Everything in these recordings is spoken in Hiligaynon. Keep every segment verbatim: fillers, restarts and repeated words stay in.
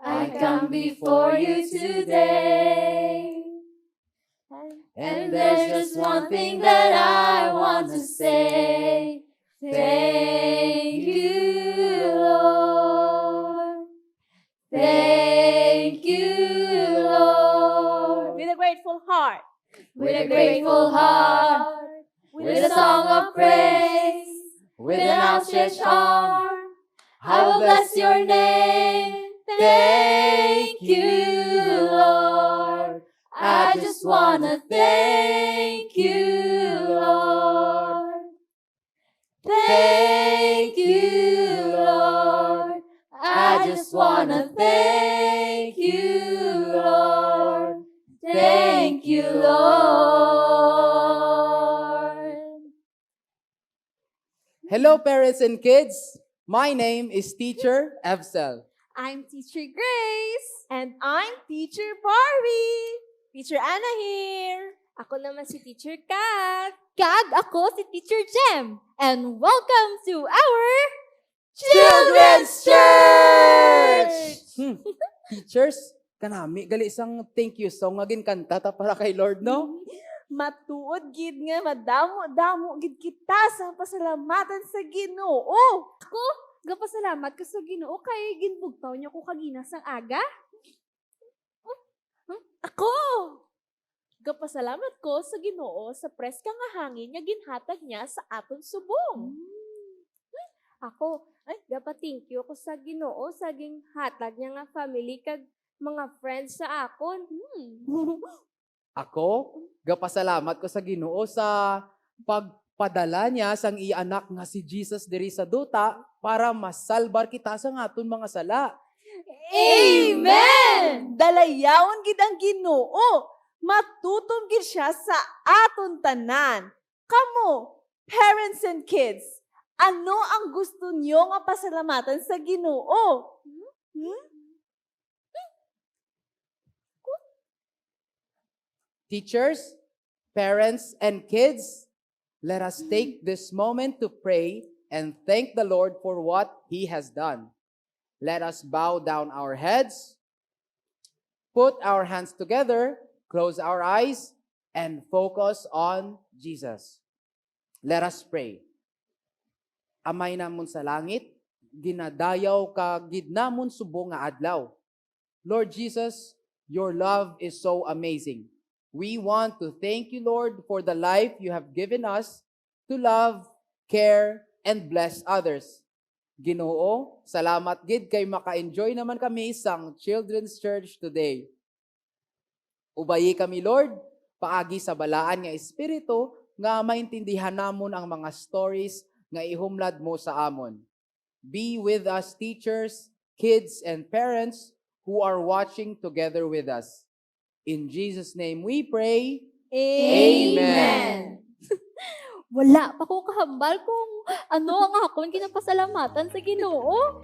I come before you today. And there's just one thing that I want to say. Thank you, Lord. Thank you, Lord. With a grateful heart. With a grateful heart. With a song of praise. With an outstretched arm. I will bless your name. Thank you, Lord. I just wanna thank you, Lord. Thank you, Lord. I just wanna thank you, Lord. Thank you, Lord. Hello, parents and kids. My name is Teacher Evsel. I'm Teacher Grace. And I'm Teacher Barbie. Teacher Anna here. Ako naman si Teacher Kat. Kag ako si Teacher Jem. And welcome to our Children's Church! Hmm. Teachers, kanami gali sang thank you song nga ginkanta ta para kay Lord, no? Matuod gid nga madamo-damo gid kita sa pasalamatan sa Ginoo. Ako, gapasalamat ko sa Ginoo kay ginbugtaw niya ko kagina sang aga. Oh, huh? Ako, gapasalamat ko sa Ginoo sa preska nga hangin nga ginhatag niya sa aton subong. Ako, ay, gapa-thank you ako sa Ginoo sa ginhatag niya nga family kag mga friends sa akon. Ako, gapasalamat ko sa Ginoo sa pagpadala niya sang iya anak nga si Jesus diri sa duta para masalbar kita sa aton mga sala. Amen! Dalayawon gid ang Ginoo. Matutom gid siya sa aton tanan. Kamo, parents and kids, ano ang gusto niyo nga pasalamatan sa Ginoo? Hmm? Teachers, parents, and kids, let us take this moment to pray and thank the Lord for what He has done. Let us bow down our heads, put our hands together, close our eyes, and focus on Jesus. Let us pray. Amay namon sa langit, ginadayaw ka gid namon subong nga adlaw. Lord Jesus, your love is so amazing. We want to thank you, Lord, for the life you have given us to love, care, and bless others. Ginoo, salamat gid kay maka-enjoy naman kami sang Children's Church today. Ubayi kami, Lord, paagi sa balaan nga Espiritu nga maintindihan namon ang mga stories nga ihumlad mo sa amon. Be with us, teachers, kids, and parents who are watching together with us. In Jesus' name we pray. Amen. Wala pa ko kahambal kung ano ang akon ginapasalamatan sa Ginoo.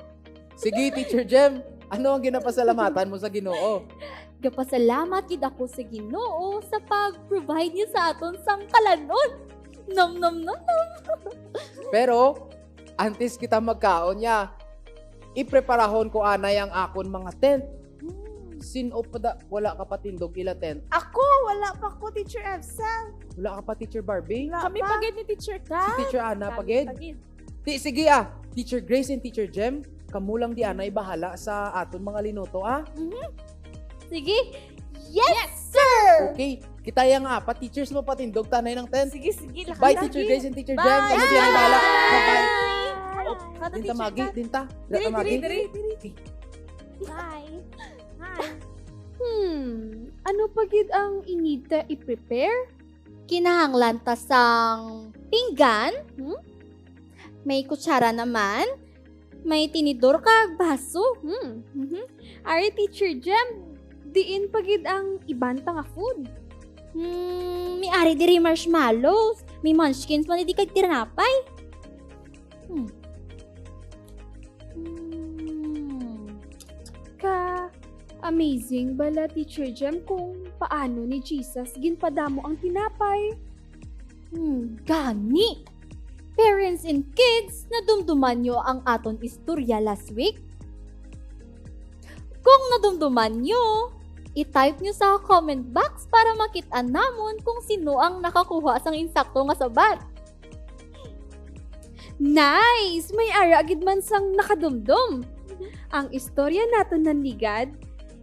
Sige, Teacher Jem, ano ang ginapasalamatan mo sa Ginoo? Gapasalamat gid ako sa Ginoo sa pag-provide niya sa aton sang kalanon. Nom nom nom nom. Pero antes kita magkaon niya, ipreparahon ko anay ang akon mga tent. Sin-o pa da, wala ka pa tindog ila tent? Ako, wala pa ko, Teacher Evsel. Wala ka pa, Teacher Barbie? Wala Kami pa. Pagid ni Teacher Ka. Si Teacher Ana Kami pagid? Pagid. Ti, sige ah, Teacher Grace and Teacher Jem, kamo lang di anay bahala sa aton mga linuto, ah? Mm-hmm. Sige. Yes, yes sir! Okay, kita yang apat teachers mo patindog tanay ng tent. Sige, sige. Bye, Teacher Grace and Teacher Jem. Kamo di anay bahala. Bye-bye. Dinta magi, dinta. Dinta magi. Bye. Hi. Hmm, ano pa gid ang inid ta i-prepare? Kinahanglan ta sang pinggan, hmm? May kutsara naman, may tinidor kag baso. Hmm. Mm-hmm. Ari, Teacher Jem, diin pa gid ang iban ta nga food? Hmm, may ari diri marshmallows, may munchkins man di kag tinapay. Hmm. Hmm. Ka amazing bala, Teacher Jem, kung paano ni Jesus ginpadamo ang tinapay. Hmm, gani! Parents and kids, nadumduman nyo ang aton istorya last week? Kung nadumduman nyo, i-type nyo sa comment box para makit-an namon kung sino ang nakakuha sang insakto nga sabat. Nice! May ara gid man sang nakadumdom. Ang istorya naton nanligad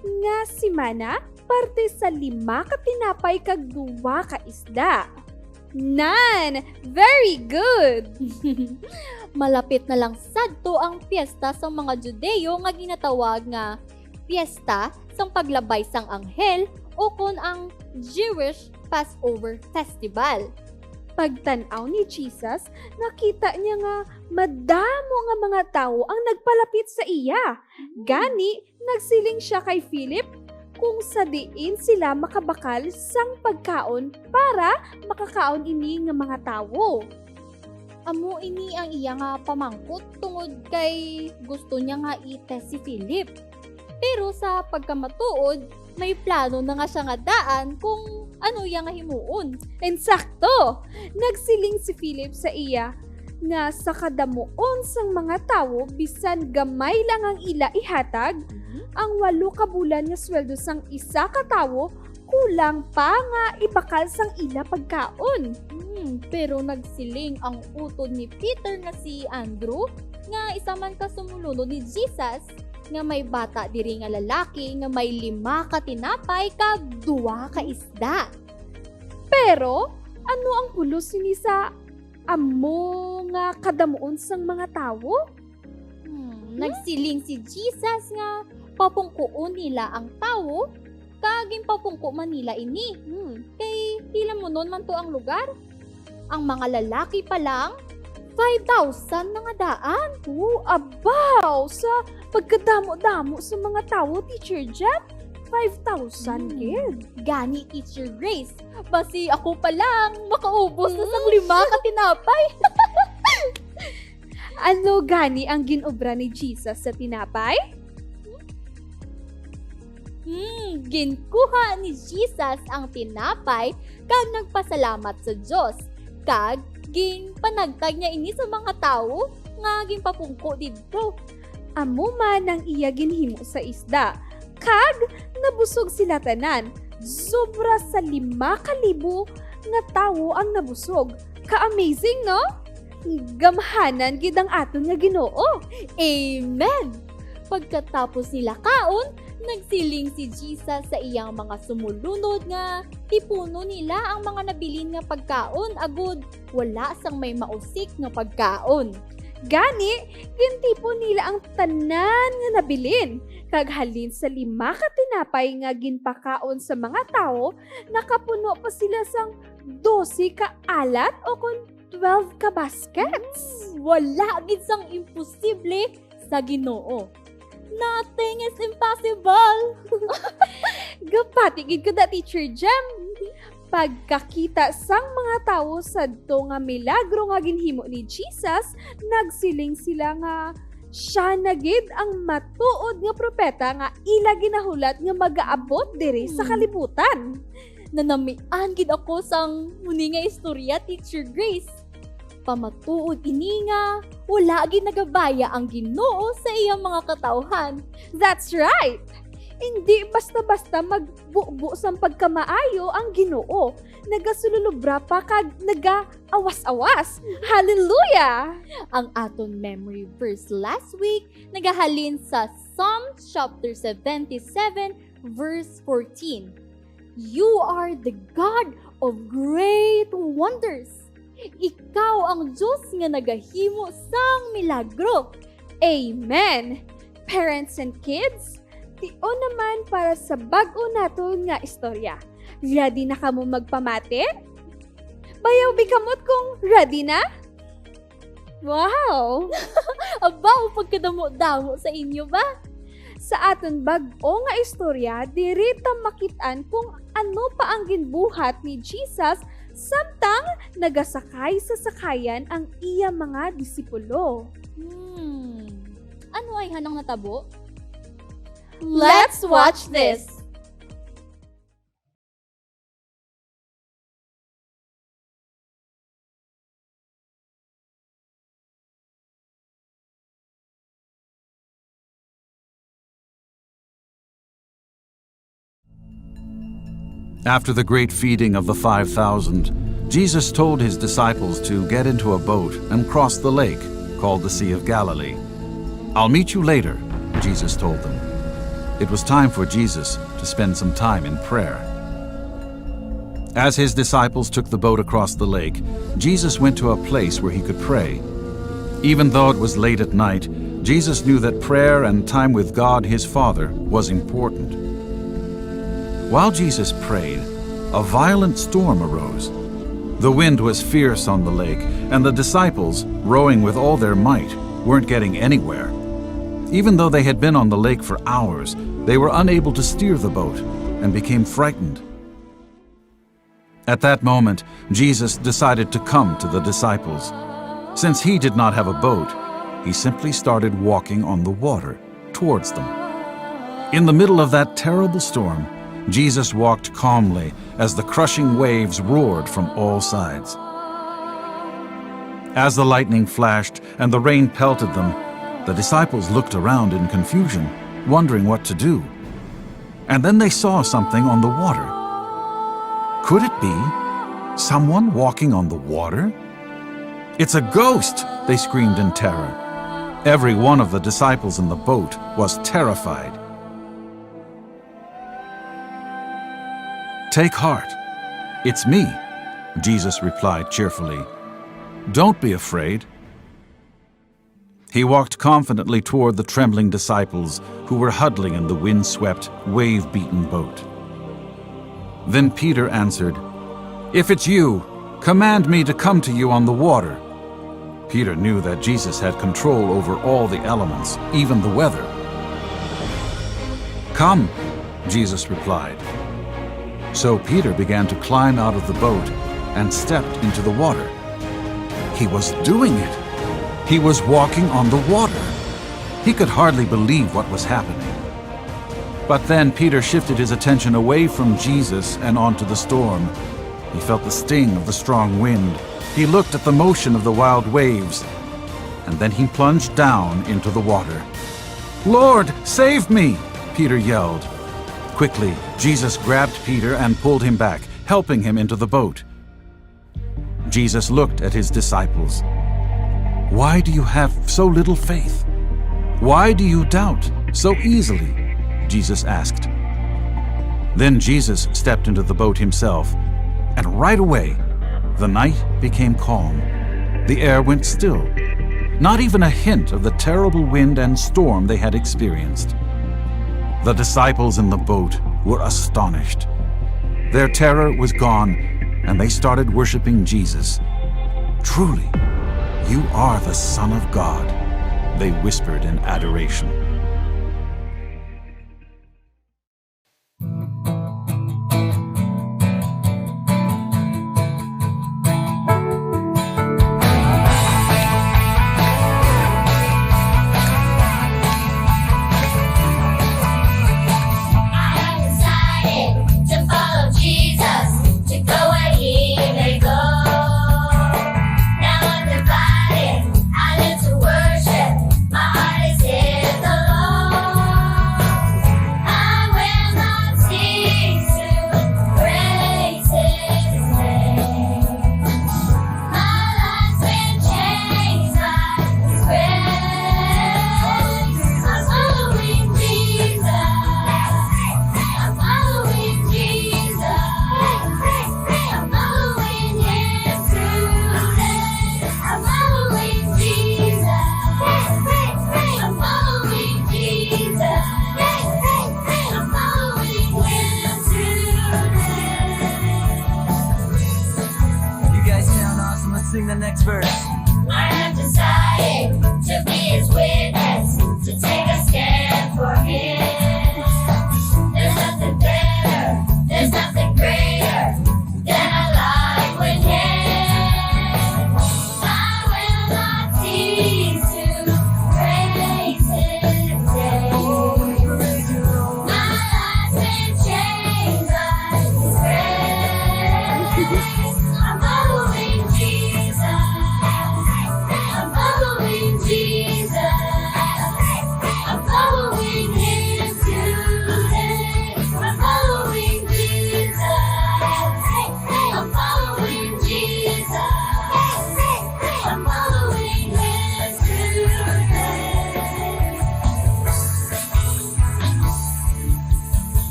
nga semana parte sa lima ka tinapay kag duwa ka isda. Nan! Very good! Malapit na lang sadto ang piyesta sang mga Judeo nga ginatawag nga Piyesta sang Paglabay sang Anghel, ukon ang Jewish Passover Festival. Pagtan-aw ni Jesus, nakita niya nga madamo nga mga tawo ang nagpalapit sa iya. Gani, nagsiling sia kay Philip kung sa diin sila makabakal sang pagkaon para makakaon ini nga mga tawo. Amo ini ang iya nga pamangkot tungod kay gusto niya nga i-test si Philip. Pero sa pagkamatuod, may plano na nga sia nga daan kung ano iya nga himuon. Insakto! Nagsiling si Philip sa iya nga sa kadamuon sang mga tawo, bisan gamay lang ang ila ihatag, Mhm. ang walo ka bulan nga sweldo sang isa ka tawo kulang pa nga ibakal sang ila pagkaon. Hmm, pero nagsiling ang utod ni Peter nga si Andrew, nga isa man ka sumulunod ni Jesus, nga may bata diri nga lalaki nga may lima ka tinapay kag duwa ka isda. Pero ano ang pulos sini sa amo nga kadamuon sang mga tawo? Hmm, Hmm? Nagsiling si Jesus nga papungkuon nila ang tawo, kag ginpapungko man nila ini. Hmm. Kay hilamunon man to ang lugar. Ang mga lalaki pa lang, five thousand na nga daan. Oh, abaw! Sa pagkadamo-damo sa mga tawo, Teacher Jem, five thousand Hmm. gid. Gani, Teacher Grace, basi ako pa lang makaubos na sang Hmm. lima ka tinapay. Ano gani ang gin-obra ni Jesus sa tinapay? Hmm, ginkuha ni Jesus ang tinapay kag nagpasalamat sa Dios, kag ginpanagtag niya ini sa mga tawo nga ginpapungko didto. Amo man ang iya ginhimo sa isda, kag nabusog sila tanan. Sobra sa lima ka libo nga tawo ang nabusog. Ka-amazing, no? Gamhanan gid ang aton nga Ginoo. Amen! Pagkatapos nila kaon, nagsiling si Jesus sa iyang mga sumulunod nga tipunon nila ang mga nabilin nga pagkaon agud wala sang may mausik nga pagkaon. Gani, gintipon nila ang tanan nga nabilin, kag halin sa lima ka tinapay nga ginpakaon sa mga tawo, nakapuno pa sila sang dose ka alat o kon twelve ka baskets. Hmm, wala gid sang imposible sa Ginoo. Nothing is impossible. Gapati gid ko da, Teacher Jem. Pagkakita sang mga tawo sadto nga milagro nga ginhimo ni Jesus, nagsiling sila nga sia na gid ang matuod nga propeta nga ila ginahulat nga magaabot diri sa Hmm. kalibutan. Nanamian gid ako sang muni nga istorya, Teacher Grace. Pamatuod ini nga wala gid nagabaya ang Ginoo sa iya mga katawuhan. That's right! Indi basta-basta magbubo sang pagkamaayo ang Ginoo. Nagasululobra pa kag nagaawas-awas. Hallelujah! Ang aton memory verse last week nagahalin sa Psalms chapter seventy-seven, verse fourteen. "You are the God of great wonders." Ikaw ang Dios nga nagahimo sang milagro. Amen! Parents and kids, tion naman para sa bag-o naton nga istorya. Ready na kamo magpamati? Bayaw bikamot kung ready na? Wow! Abaw, pagkadamo-damo sa inyo ba? Sa aton bag-o nga istorya, diri ta makit-an kung ano pa ang ginbuhat ni Jesus samtang nagasakay sa sakayan ang iya mga disipulo. Hmm. Ano ay hanang natabo? Let's watch this! After the great feeding of the five thousand, Jesus told his disciples to get into a boat and cross the lake, called the Sea of Galilee. "I'll meet you later," Jesus told them. It was time for Jesus to spend some time in prayer. As his disciples took the boat across the lake, Jesus went to a place where he could pray. Even though it was late at night, Jesus knew that prayer and time with God his Father was important. While Jesus prayed, a violent storm arose. The wind was fierce on the lake, and the disciples, rowing with all their might, weren't getting anywhere. Even though they had been on the lake for hours, they were unable to steer the boat and became frightened. At that moment, Jesus decided to come to the disciples. Since he did not have a boat, he simply started walking on the water towards them. In the middle of that terrible storm, Jesus walked calmly as the crushing waves roared from all sides. As the lightning flashed and the rain pelted them, the disciples looked around in confusion, wondering what to do. And then they saw something on the water. "Could it be someone walking on the water?" "It's a ghost!" they screamed in terror. Every one of the disciples in the boat was terrified. "Take heart. It's me," Jesus replied cheerfully. "Don't be afraid." He walked confidently toward the trembling disciples who were huddling in the windswept, wave-beaten boat. Then Peter answered, "If it's you, command me to come to you on the water." Peter knew that Jesus had control over all the elements, even the weather. "Come," Jesus replied. So Peter began to climb out of the boat and stepped into the water. He was doing it. He was walking on the water. He could hardly believe what was happening. But then Peter shifted his attention away from Jesus and onto the storm. He felt the sting of the strong wind. He looked at the motion of the wild waves, and then he plunged down into the water. "Lord, save me!" Peter yelled. Quickly, Jesus grabbed Peter and pulled him back, helping him into the boat. Jesus looked at his disciples. "Why do you have so little faith? Why do you doubt so easily?" Jesus asked. Then Jesus stepped into the boat himself, and right away, the night became calm. The air went still. Not even a hint of the terrible wind and storm they had experienced. The disciples in the boat were astonished. Their terror was gone, and they started worshiping Jesus. "Truly, you are the Son of God," they whispered in adoration. I have decided to follow Jesus, to go where he may go. Now I'm divided, I live to worship. My heart is his, the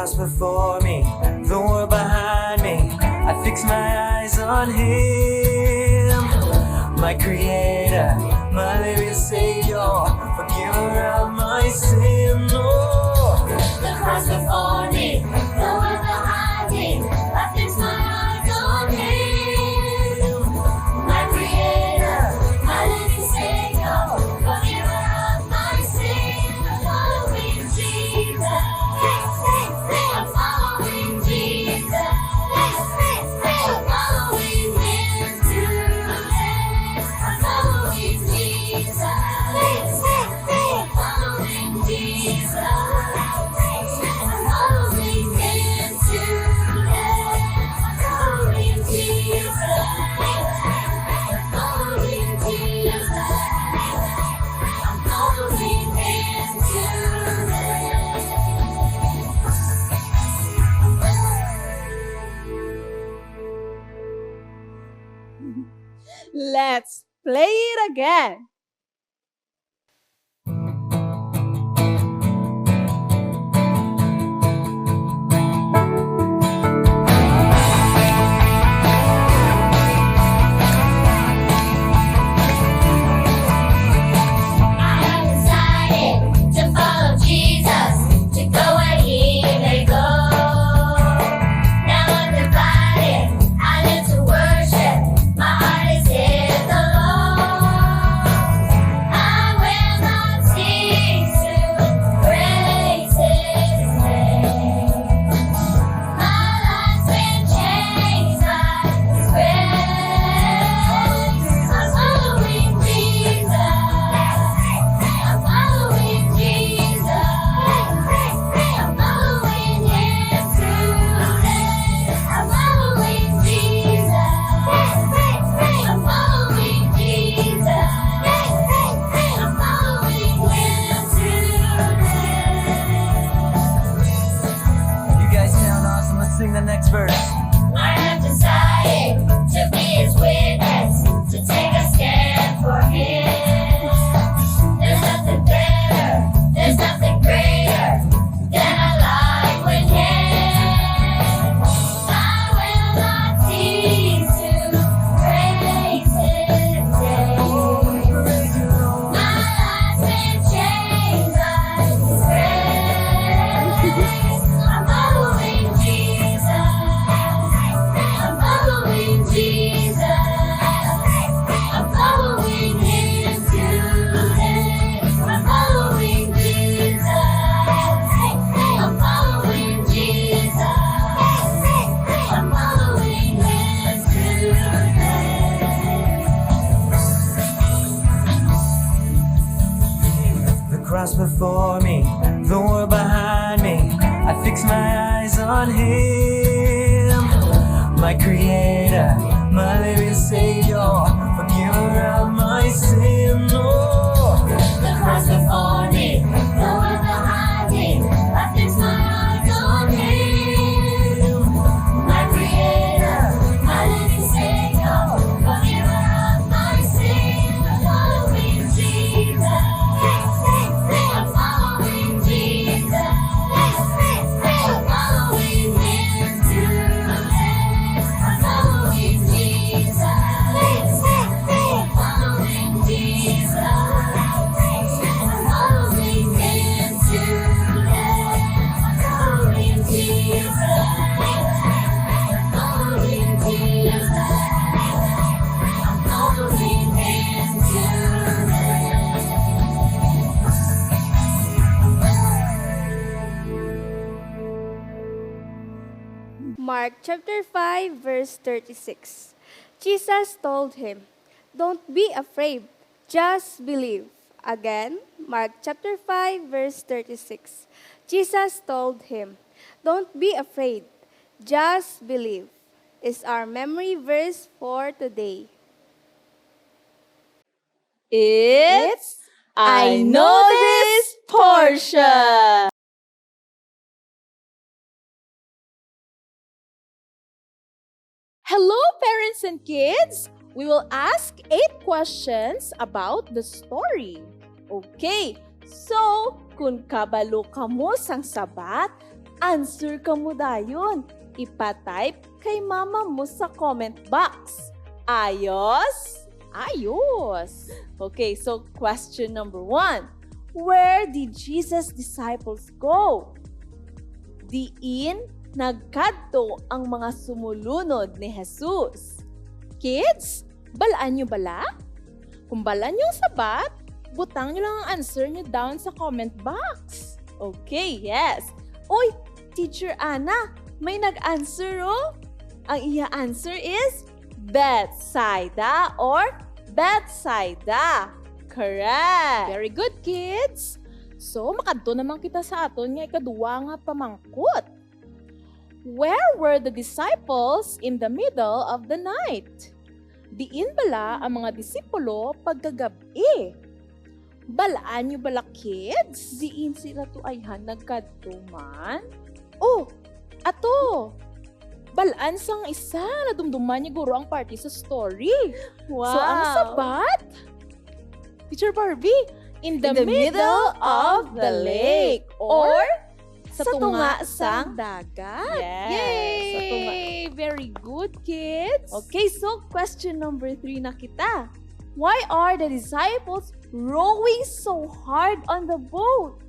Cross before me, the world behind me. I fix my eyes on Him, my Creator, my living Savior, forgiver of my sin. Oh, the cross before me, the world behind me. I fix my eyes on Him, my Creator, my living Savior, forgiver of my sin. I'm following Jesus. I'm following Jesus. I'm following Him today. I'm following Jesus. I'm following Jesus. I'm following Him today. I'm following Jesus. I'm following Jesus. I'm following Him today. Let's play it again. I have decided to follow Jesus, to go where He may go. Now I'm divided, I live to worship. My heart is in the Lord. I will not cease to praise His name. My life's been changed by His grace. I'm following Jesus. I'm following Jesus. I'm following Him today. I'm following Jesus. I'm following Jesus. I'm following Him today. You guys sound awesome. Let's sing the next verse. I have decided to be His witness, to take a stand for Him. There's nothing better, there's nothing greater than a life with Him. I will not cease to praise His name. My life's been changed by His grace. I'm following Jesus. I'm following Jesus. I'm following Him today. I'm following Jesus. I'm following Jesus. I'm following Him today. The cross before me, the world behind me. I fix my eyes on Him, my Creator, my living Savior, forgiver of my sin. Oh, the cross before me, the world behind me. I fix my eyes on Him, my Creator, my living Savior, forgiver of my sin. I'm following Jesus. I'm following Jesus. I'm following Him today. I'm following Jesus. I'm following Jesus. I'm following Him today. I'm following Jesus. I'm following Jesus. I'm following Him today. Mark chapter five, verse thirty-six. Jesus told him, "Don't be afraid, just believe." Again, Mark chapter five, verse thirty-six. Jesus told him, "Don't be afraid, just believe," is our memory verse for today. It's I Know This portion. Hello, parents and kids! We will ask eight questions about the story. Okay, so kung kabalo kamo sang sabat, Answer kamo dayon. Ipa-type kay mama mo sa comment box. Ayos? Ayos! Okay, so question number one. Where did Jesus' disciples go? Diin nagkadto ang mga sumulunod ni Jesus? Kids, balaan nyo bala? Kung balaan nyo ang sabat, butang nyo lang ang answer nyo down sa comment box. Okay, yes. Uy, Teacher Ana, may nag-answer, oh. Ang iya answer is Bethsaida or Bethsaida. Correct. Very good, kids. So, makadto naman kita sa aton nga ikaduwa nga pamangkot. Where were the disciples in the middle of the night? Diin bala ang mga disipulo pagkagab-i? Balaan nyo bala, kids? Diin sila to ayhan nagkadto man? Oh, ato. Balaan sang isa, nadumduman niya guro ang parte sa story. So, ang Wow. sabat, Teacher Barbie, in the In the middle middle of of the the lake lake or or sa sa tunga tunga sang sang dagat. Yes, sa tunga. Yay! Very good, kids. Okay, so question number three na kita. Why are the disciples rowing so hard on the boat?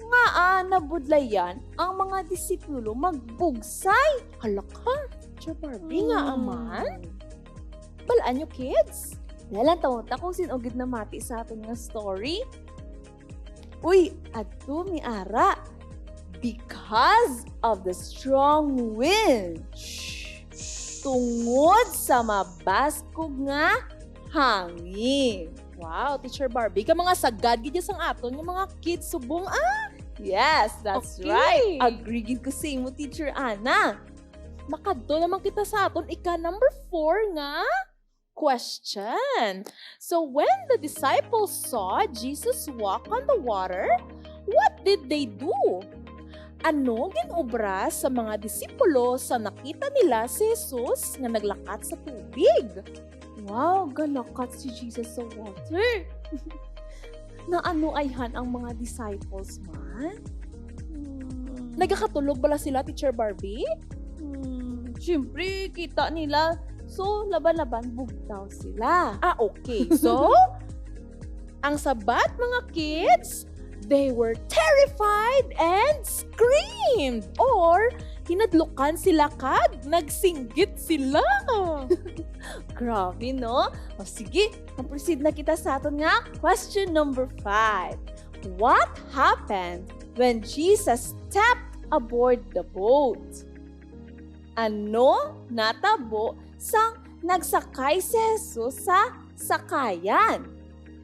Ngaa nabudlayan ang mga disipulo magbugsay? Hala ka, Teacher Barbie, nga Hmm. aman? Balaan nyo, kids? Nalantaw ta kung sin-o gid namati sa aton nga story. Uy, adto mi ara. Because of the strong wind. Tungod sa mabaskog nga hangin. Wow, Teacher Barbie, ka mga sagad gid sang aton nga mga kids subong, ah. Yes, that's Okay. right. Agree gid ko sa imo, Teacher Ana. Makadto naman kita sa aton ika number four nga question. So when the disciples saw Jesus walk on the water, what did they do? Ano gin-obra sa mga disipulo sa nakita nila si Jesus nga naglakat sa tubig? Wow, galakat si Jesus sa water. Na ano ayhan ang mga disciples man? Hmm. Nagakatulog bala sila, Teacher Barbie? Hmm, siyempre, kita nila. So, laban-laban, bugtaw sila. Ah, okay. So, ang sabat, mga kids, they were terrified and screamed. Or, hinadlukan sila kag nagsinggit sila. Grabe, no? O sige, mag-proceed na kita sa aton nga question number five. What happened when Jesus stepped aboard the boat? Ano natabo sang nagsakay si Jesus sa sakayan?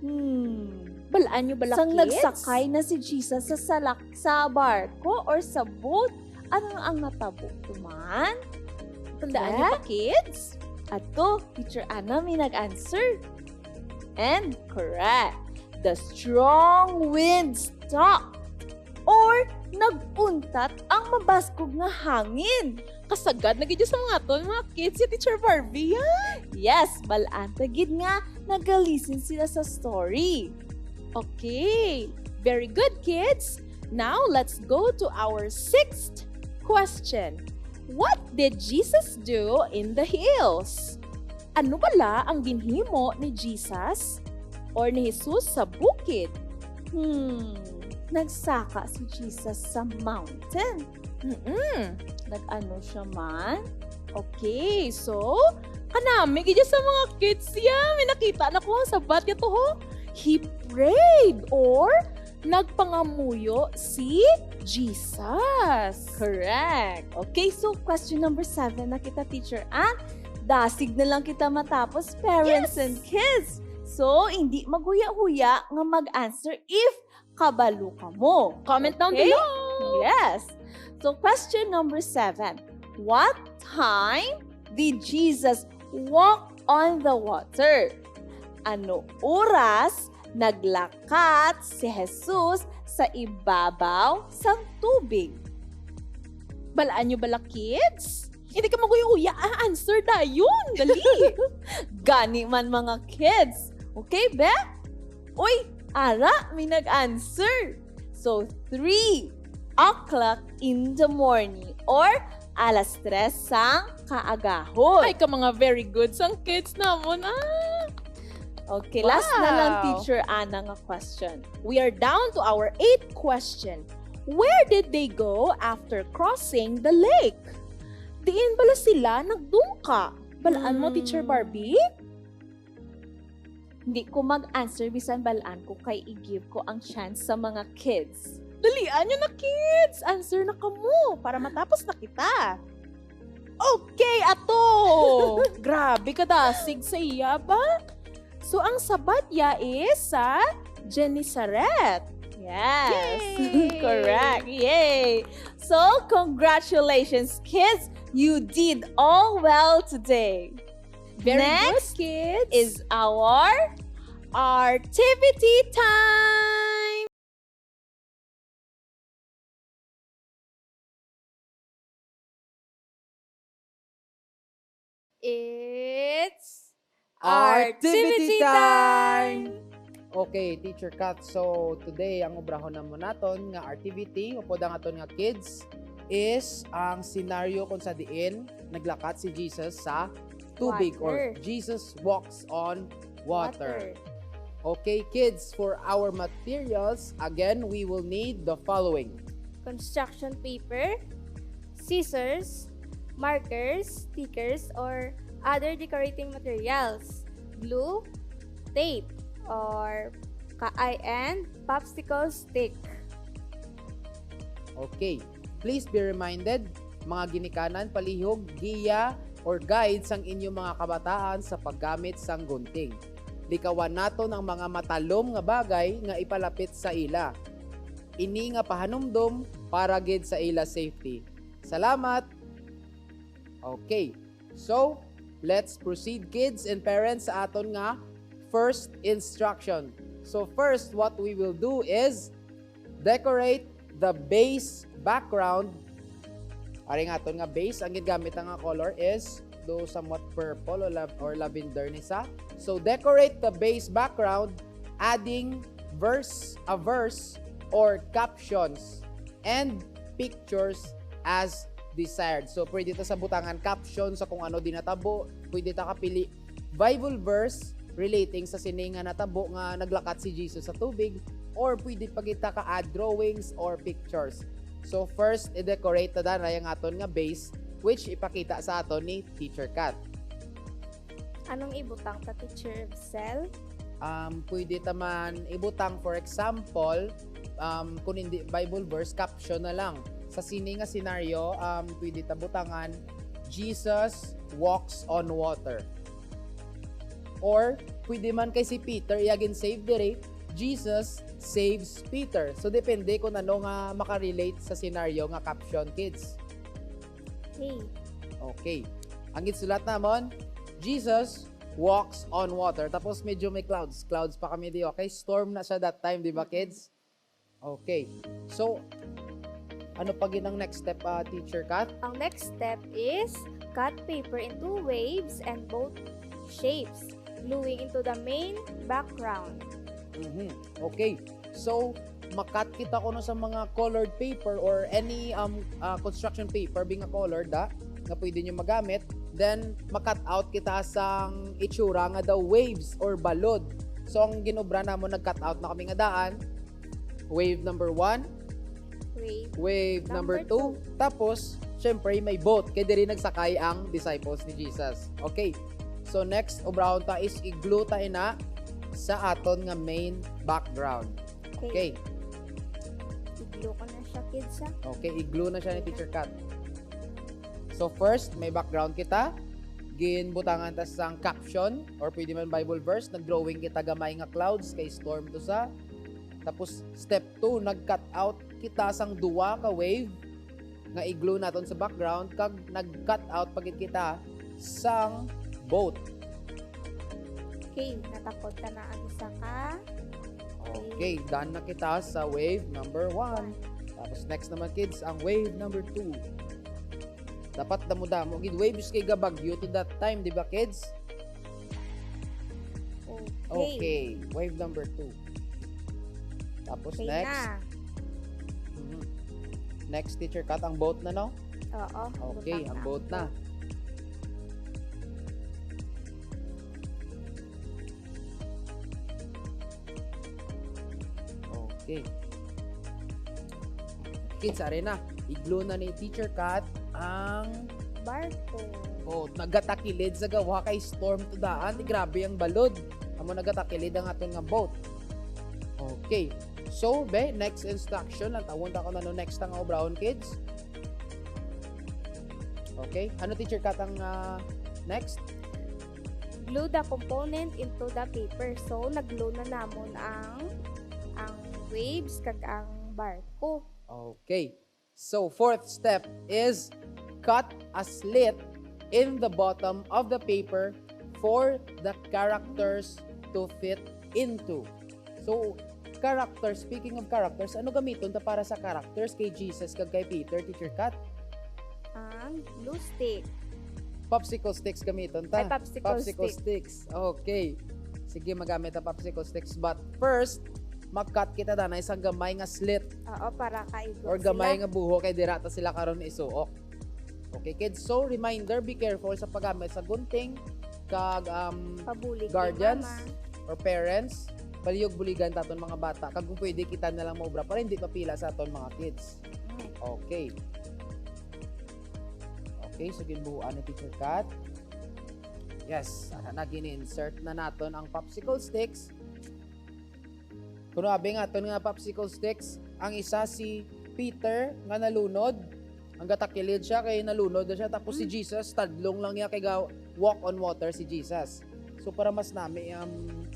Hmm. Balaan nyo bala, Sang kids? nagsakay na si Jesus sa salak-, sa barko or sa boat, ano ang natabo tuman? Tandaan nyo Correct? pa, kids? Ato, Teacher Ana, may nag-answer. And correct. The strong wind stopped or nag-untat ang mabaskog nga hangin. Kasagad na gid sa mga ton, mga kids, si Teacher Barbie, ah. Yes, balaan ta gid nga nagalisin sila sa story. Okay, very good, kids. Now, let's go to our sixth question. What did Jesus do in the hills? Ano bala ang ginhimo ni Jesus or ni Jesus sa bukid? Hmm, nagsaka si Jesus sa mountain. Mm-mm. Nag-ano siya man? Okay, so, kanami gid sa mga kids siya. May nakita na ko ang sabat niya to, ho. He prayed or nagpangamuyo si Jesus. Correct. Okay, so question number seven na kita, Teacher Ann. Dasig na lang kita matapos, parents Yes. and kids. So, hindi maghuya-huya nga mag-answer if kabalo kamo. Comment down Okay? below. Yes. So, question number seven. What time did Jesus walk on the water? Ano oras naglakat si Jesus sa ibabaw sang tubig? Balaan nyo bala, kids? Hindi ka maguya-uya, ah, answer dayon. Dali. Gani man, mga kids. Okay, be? Uy, ara, may nag-answer. So, three, o'clock in the morning or alas tres sang kaagahon. Ay, ka mga very good sang kids namon, ah. Okay, last na lang, Wow. Teacher Ana, nga question. We are down to our eighth question. Where did they go after crossing the lake? Diin bala sila nagdungka? Balaan mo, Teacher Hmm. Barbie? Hindi ko mag-answer bisan balaan ko kay i-give ko ang chance sa mga kids. Dalian nyo na, kids! Answer na kamo para matapos na kita. Okay, ato! Grabe ka dasig sa iya ba? So, ang sabat ya is sa Gennesaret. Yes. Yay! Correct. Yay! So, congratulations, kids! You did all well today. Very Next good, kids. Is our activity time. It's Activity activity time! time! Okay, Teacher Kat. So, today, ang obrahon naman naton nga activity, upod ang aton nga kids, is ang scenario kung sa diin naglakat si Jesus sa tubig or Water. Jesus walks on water. Water. Okay, kids, for our materials, again, we will need the following. Construction paper, scissors, markers, stickers, or other decorating materials, glue, tape, or ka-, I, and popsicle stick. Okay. Please be reminded, mga ginikanan, palihog, giya, or guide sang inyong mga kabataan sa paggamit sang gunting. Likawan naton ang mga matalom nga bagay nga ipalapit sa ila. Ini nga pahanumdom para gid sa ila safety. Salamat! Okay. So, let's proceed, kids and parents, sa aton nga first instruction. So first, what we will do is decorate the base background. Ari nga aton nga base, ang gingamit nga color is do somewhat purple or lav-, or lavender ni sa. So decorate the base background, adding verse, a verse or captions and pictures as desired. So pwede ta sa butangan caption sa kung ano di natabo, pwede ta kapili Bible verse relating sa sini nga natabo nga naglakat si Jesus sa tubig, or pwede pa kita ka-add drawings or pictures. So first, i-decorate ta danay ang aton nga base, which ipakita sa aton ni Teacher Kat. Anong ibutang ta, Teacher Cel? Um, pwede ta man ibutang, for example, um, kung hindi Bible verse, caption na lang. Sa sini nga senaryo, um, pwede ta butangan, "Jesus walks on water." Or pwede man kay si Peter, iya gin-save diri, "Jesus saves Peter." So, depende kung ano nga makarelate sa senaryo nga caption, kids. Okay. Okay. Ang ginsulat namon, "Jesus walks on water." Tapos medyo may clouds. Clouds pa kami di, okay? Storm na siya that time, di ba, kids? Okay. So, ano pa gid ang next step, ah, Teacher Kat? Ang next step is cut paper into waves and boat shapes, gluing into the main background. Mhm. Okay. So, makat kita kuno sa mga colored paper or any, um, ah, construction paper, bing nga colored, ah, nga pwede nyo magamit. Then, makat out kita sang itsura nga daw waves or balod. So, ang ginobra namon, nag-cut out na kami nga daan. Wave number one, Wave. wave number Number two. two. Tapos, syempre, may boat. Kay diri nagsakay ang disciples ni Jesus. Okay. So, next, obrahon ta is i-glue ta ina sa aton nga main background. Okay. Okay. I-glue ko na siya, kids, ah. Okay, i-glue na siya ni Teacher Kat. So, first, may background kita. Ginbutangan ta sang caption, or pwede man Bible verse. Nag-drawing kita gamay nga clouds, kay storm to sa. Tapos, step two, nag-cut out kita sang duwa ka wave nga i-glue naton sa background, kag nag-cut out pa gid kita sang boat. Okay, natakod ta na ang isa ka. Okay, done na kita sa wave number one. One. Tapos next naman, kids, ang wave number two. Dapat damo-damo gid waves kay gabagyo to that time, di ba, kids? Okay. Okay, wave number two. Tapos Okay next. na. Mhm. Next, Teacher Kat, ang boat na, no? Oo. Okay, butang ang na. Boat na. Okay. Kids, ari na. I-glue na ni Teacher Kat ang Barko. Oh, nagatakilid sa gawa kay storm to daan. Di grabe ang balod. Amo nagatakilid ang aton nga boat. Okay. So, be, next instruction. Lantawon ta ko na no next ang obrahon, kids. Okay. Ano, Teacher Kat, ang ah, next? Glue the component into the paper. So, nag-glue na namon ang ang waves kag ang barko. Okay. So, fourth step is cut a slit in the bottom of the paper for the characters to fit into. So, characters, speaking of characters, ano gamiton ta para sa characters kay Jesus kag kay Peter, Teacher Kat? Ang glue stick. Popsicle sticks gamiton ta. Ay, popsicle popsicle stick. sticks. Okay. Sige, magamit ang popsicle sticks. But first, mag-cut kita danay sang gamay nga slit Oo, para kaigop or gamay sila. Nga buho kay dira ta sila karon isuok. Okay, kids. So, reminder, be careful sa paggamit sa gunting kag um, Pabulig kay guardians mama. or parents. Palihog buligan ta aton mga bata. Kag kung pwede, kita na lang maubra para hindi mapila sa aton mga kids. Mm. Okay. Okay, so ginbuhuan ni Teacher Kat. Yes, ana na, gini-insert na naton ang popsicle sticks. Kuno abi nga aton nga popsicle sticks, ang isa si Peter nga nalunod. Ang gatakilid siya kay nalunod na siya, tapos si Mm. Jesus tadlong lang niya kay ga walk on water si Jesus. So para mas nami um,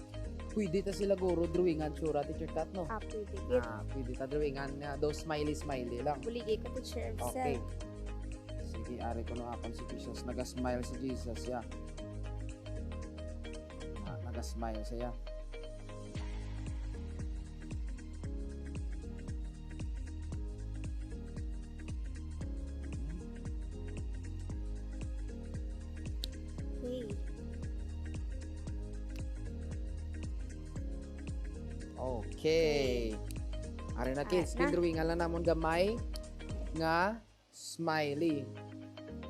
pwede ta sila guro drawingan, tsura, Teacher Kat, no? Ah, pwede. Git. Ah, pwede ta drawingan nga daw smiley smiley lang. Buligi ko, Teacher Edsel. Okay. Sige, ari ko no akon si Jesus. Naga-smile si Jesus, ya. Ah, naga-smile siya. Okay. Okay. Ari na, kids, Ari na. Gindrawingan lang namon gamay nga smiley.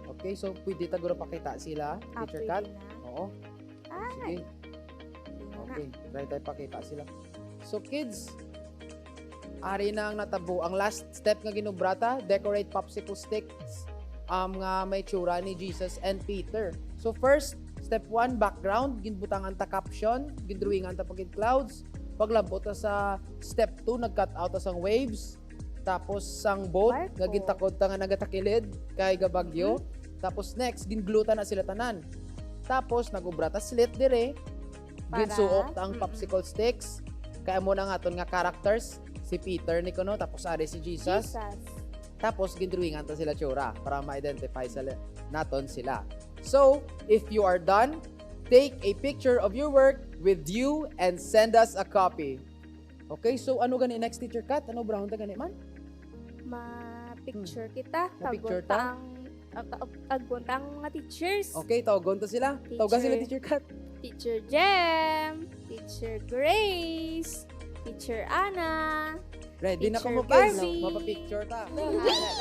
Okay, so pwede ta guro pakita sila, Ah, Teacher pwede Kat? na. Oo. Ay. Sige. Tingnan na. Okay, try tayo pakita sila. So kids, ari na ang natabo. Ang last step nga ginubra ta, decorate popsicle sticks um, nga may tsura ni Jesus and Peter. So first, step one, background, ginbutangan ta caption, gindrawingan ta pagid clouds. Paglabot ta sa step two, nag-cut out ta sang waves. Tapos sang boat, Barko. Nga gintakod ta nga nagatakilid kay gabagyo. Mhm. Tapos next, gin-glue ta na sila tanan. Tapos nag-ubra ta slit dire. Para? Ginsuok ta ang Mm-mm. popsicle sticks. Kay amo na nga aton nga characters, si Peter ni kuno, tapos ari si Jesus. Jesus. Tapos gindrawingan ta sila tsura para ma-identify sa naton sila. So, if you are done, take a picture of your work with you and send us a copy. Okay, so ano gani next, Teacher Kat? Ano obrahon ta gani man? Ma-picture kita. Ma-picture Tagon ta ta? ang, ag- ag- tagon ta ang mga teachers. Okay, tawgon ta sila. Tawgan sila, Teacher. Teacher Kat. Teacher Jem, Teacher Grace, Teacher Ana, Ready na Teacher kamo, kids? Barbie. Mapapicture ta.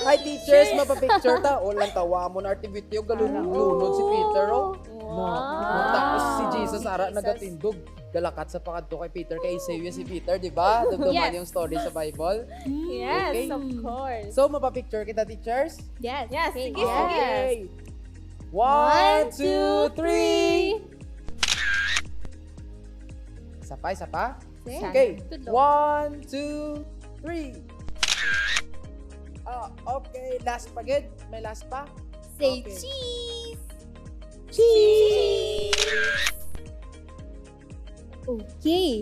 Hi, teachers! Mapapicture ta. O, lang tawa mo na activity. Yung galunod si Peter, oh. Wow. Tapos si Jesus, ara, Jesus. Nagatindog. Galakat sa pakadto kay Peter, kay Isaiah si Peter, di ba? Dumduman Yes. Yung story sa Bible. Yes, Okay. Of course. So, mapapicture kita, teachers? Yes. Yes. Sige, Yes. sige. One, two, three. Isa pa, isa pa. Sige. Okay. Tudlo. One, two, three. Ah, okay. Last pa, gid. May last pa. Say Okay. Cheese. Cheese. Okay.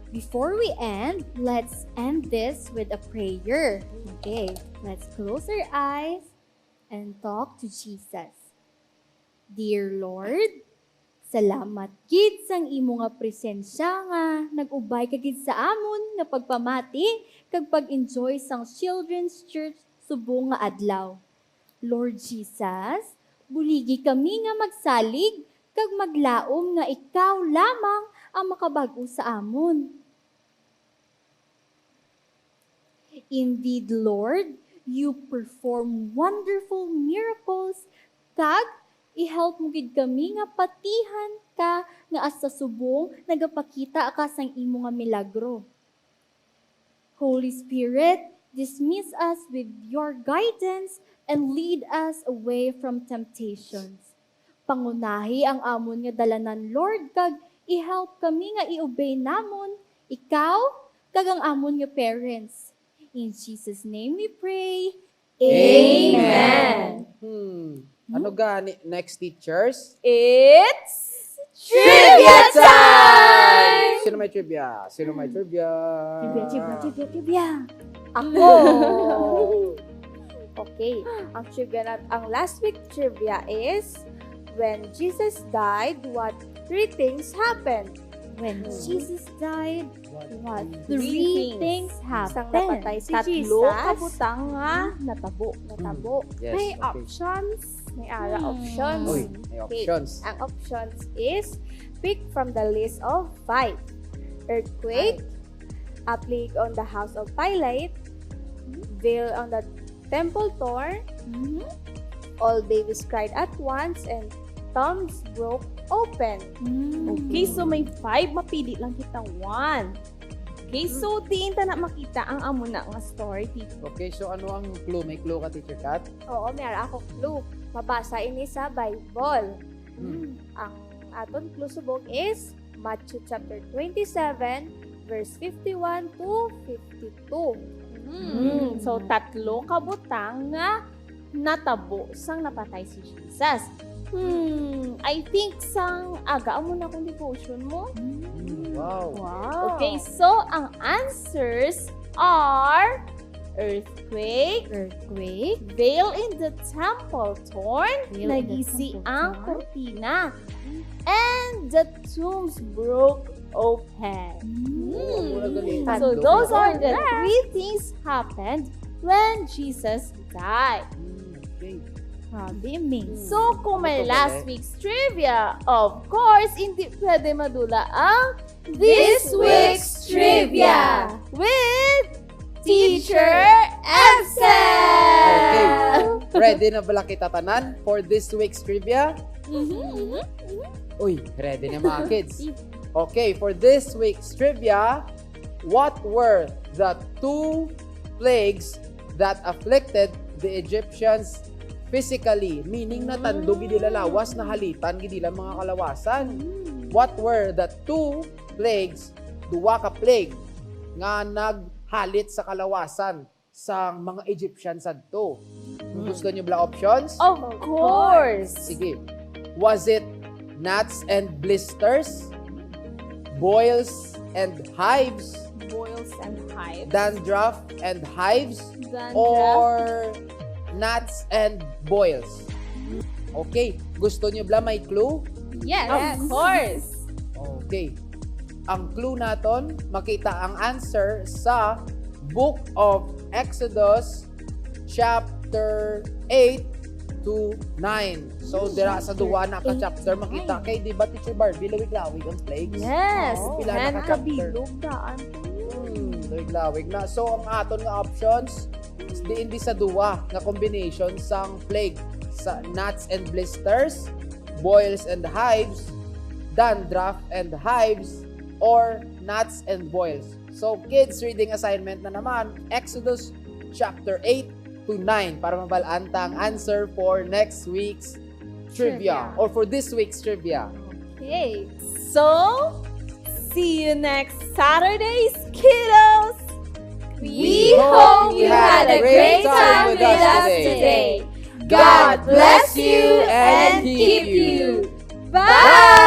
Before we end, let's end this with a prayer. Okay. Let's close our eyes and talk to Jesus. Dear Lord, salamat gid sang imo nga presensya nga nag-ubay ka gid sa amon nga pagpamati kag pag-enjoy sang Children's Church subong nga adlaw. Lord Jesus, buligi kami nga magsalig kag maglaom nga ikaw lamang ang makabag-o sa amon. Indeed, Lord, You perform wonderful miracles, kag i-help mo gid kami nga patihan ka nga hasta subong nagapakita ka sang imo nga milagro. Holy Spirit, dismiss us with your guidance and lead us away from temptations. Pangunahi ang amon nga dalanan, Lord, kag i-help kami nga i-obey namon ikaw kag ang amon nga parents. In Jesus' name we pray. Amen. Hmm. Ano gani next, teachers? It's Trivia time! Sino may trivia? Sino may trivia? Trivia, trivia, trivia, trivia. Ako! Okay. Ang trivia na, ang last week trivia is, when Jesus died, what three things happened? When Jesus died, what Three three things. things happened? Sang napatay si Tatlo Jesus. Ka butang nga natabo. Natabo. Yes, May okay. Options. May ara Hmm. options. Uy, may Okay. Options. Ang options is, pick from the list of five. Earthquake, a plague on the house of Pilate, veil on the temple torn, Mhm. all babies cried at once, and tombs broke open. Mm. Okay, so may five, mapili lang kita one. Okay, so diin ta na makita ang amo na nga story, teacher? Okay, so ano ang clue? May clue ka, Teacher Kat? Oo, may ara ako clue. Mabasa ini sa Bible. Hmm. Ang aton clue subong is Matthew chapter twenty-seven, verse fifty-one to fifty-two. Mm. So, tatlo ka butang nga natabo sang napatay si Jesus. Hmm, I think sang aga mo na akong devotion mo. Wow. Wow. Okay, so ang answers are earthquake, Earthquake. veil in the temple torn, Veil in the nagisi temple ang torn. kurtina, and the tombs broke open. Oh, mura galing. So Tatlo. those are the three things happened when Jesus died. Hmm, okay. Grabe, amazing. So, kung may Ano to, last Bale? Week's trivia, of course, hindi pwede madula ang This Week's Trivia with Teacher Okay. Edsel! Ready na bala kita tanan for this week's trivia? Mhm. Uy, ready na, mga kids. Okay, for this week's trivia, what were the two plagues that afflicted the Egyptians physically? Meaning, natandog gid nila lawas, nahalitan gid nila mga kalawasan. What were the two plagues, duwa ka plague, nga naghalit sa kalawasan sang mga Egyptian sadto? Gusto niyo bala options? Of course! Sige. Was it gnats and blisters? Boils and hives? Boils and hives. Dandruff and hives? Dandruff. Or gnats and boils? Okay. Gusto niyo bala may clue? Yes, of course. Okay. Ang clue naton, makita ang answer sa Book of Exodus, chapter eight to nine. So, dira sa duwa na ka chapter, makita kay, di ba, Teacher Barbie, lawig-lawig ang plagues? Yes, Oh, pila na ten ka chapter? Kabilog daan. Hmm, lawig-lawig na. So, ang aton nga options, diin di sa duwa nga combination sang plague, sa gnats and blisters, boils and hives, dandruff and hives, or gnats and boils. So, kids, reading assignment na naman, Exodus chapter eight to nine, para mabal-an ta ang answer for next week's trivia, Trivia. Or for this week's trivia. Okay. So, see you next Saturday, kiddos! We hope you had a great time with us today. God bless you and keep you. Bye!